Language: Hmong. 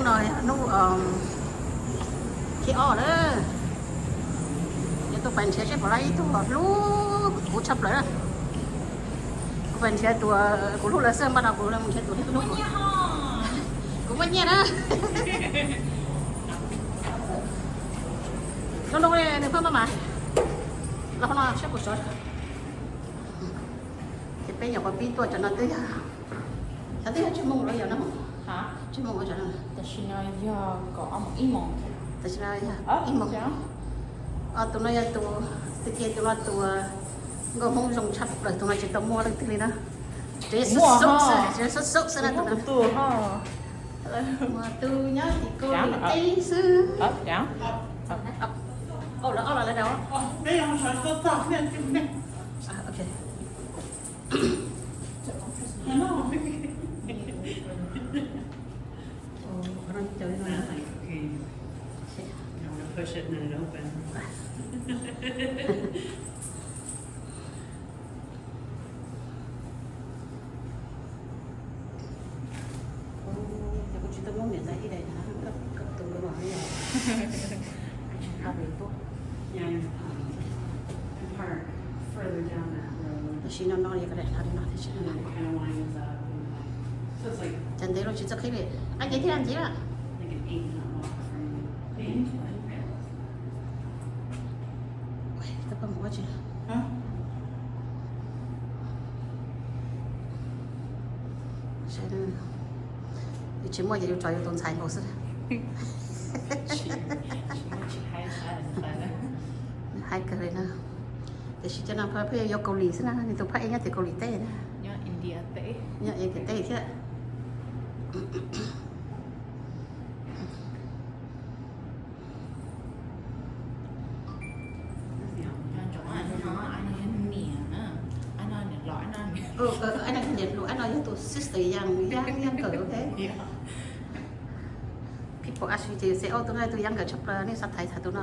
No yog hnub thib ob lawm, yuav tuaj pais nrhiav seb puas laib ib tug hlub kuv tshaj plaws na. Kuv pais nrhiav tus kuv hlub lawm xwb, npaj no kuv mus nrhiav tus hlub kuv. Kuv muaj nyiaj na. Zoo zoo li nws pheej maj mam los no seb puas sov. Ces peb nyuam qhuav pib tuaj, cov no twb yog, cov twb yog tsib moos los yog no. Tsib moos no. Tam sim no yog kaum ob moos, ib moos. Tam sim no yog ib moos. Tus no yog tus, tus no tus nkauj Hmoob zoo tshaj plaws, tus no tsis tau muaj leej twg li na. Tsev xub xub xwb, tsev xub xub xwb na tus no. Tus nyob tim Kaus Lim teb xwb. Kuv tsis tau muab niam tais ib daim na, koj tus no yog. Tam sim no no yog daim hla li no thiab. Cas ntev los tsis txawj qhib li. Qab ncev thiab ncev. Tsis muaj ces yus tso yus tus ntxhais nkaus xwb. Hais kawg li na. Tiam sis cov no pheej yuav Kaus Lim xwb na, nws tus phab ej nyob tim Kaus Lim teb na. Nyob India teb thiab. Niam hluas, ab no yog tus sister, young, young girl, ok. People ask you to say, oh, tus no tus young girl tshaj plaws, nej xav thaiv txog tus no.